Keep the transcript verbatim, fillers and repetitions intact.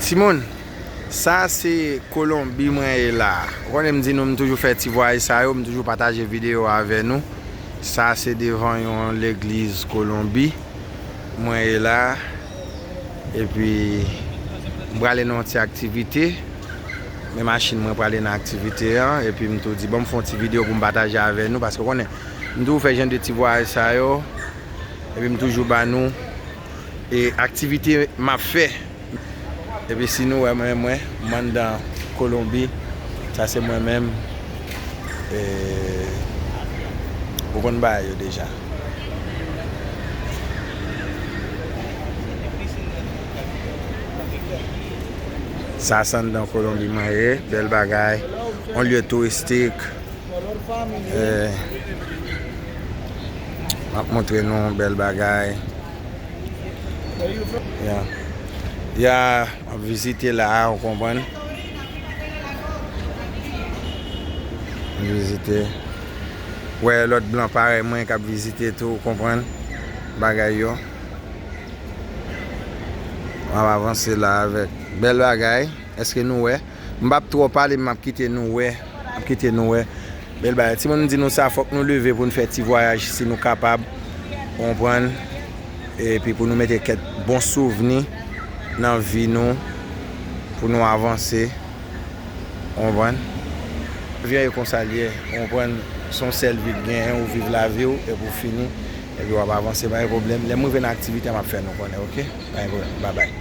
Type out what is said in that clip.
Timoun, sa se Kolonbi mwen ye la. Ou konnen m di nou m toujou fè ti vwayaj sa yo, m toujou pataje videyo avè nou. Sa se devan yon legliz Kolonbi mwen ye la. Epi m prale nan yon ti aktivite. Men machin mwen prale nan aktivite an. Epi m tou di, bon, m fè yon ti videyo pou m pataje avè nou. Paske ou konnen, m toujou fè jan de ti vwayaj sa yo. Epi m toujou ba nou e aktivite m ap fè. Epi si nou wè mwen, mwen, m anndan Kolonbi, sa se mwen menm. E, ou konn bagay yo deja. Sa se anndan Kolonbi mwen ye, bèl bagay. Yon lye touristik. Eh, m ap montre nou bèl bagay. Ya. Ya, m ap vizite la a, ou konprann? M vizite. Wè, lòt blan parèy mwen k ap vizite tou, ou konprann? Bagay yo. M ap avanse la avèk bèl bagay. Èske nou wè? M p ap twò pale, m ap kite nou wè. M ap kite nou wè. Bèl bagay. Timoun, m di nou sa, fòk nou leve pou n fè ti vwayaj si nou kapab. Ou konprann? Epi pou nou mete kèk bon souvni nan vi nou, pou nou avanse. Ou konprann? Lavi a e konsa l ye. Ou konprann? Se yon sèl vi k genyen, ou viv lavi w, epi w fini. Epi w ap avanse, pa gen pwoblèm. Lè m rive nan aktivite, m ap fè nou konnen, oke? Pa gen pwoblèm. Babay.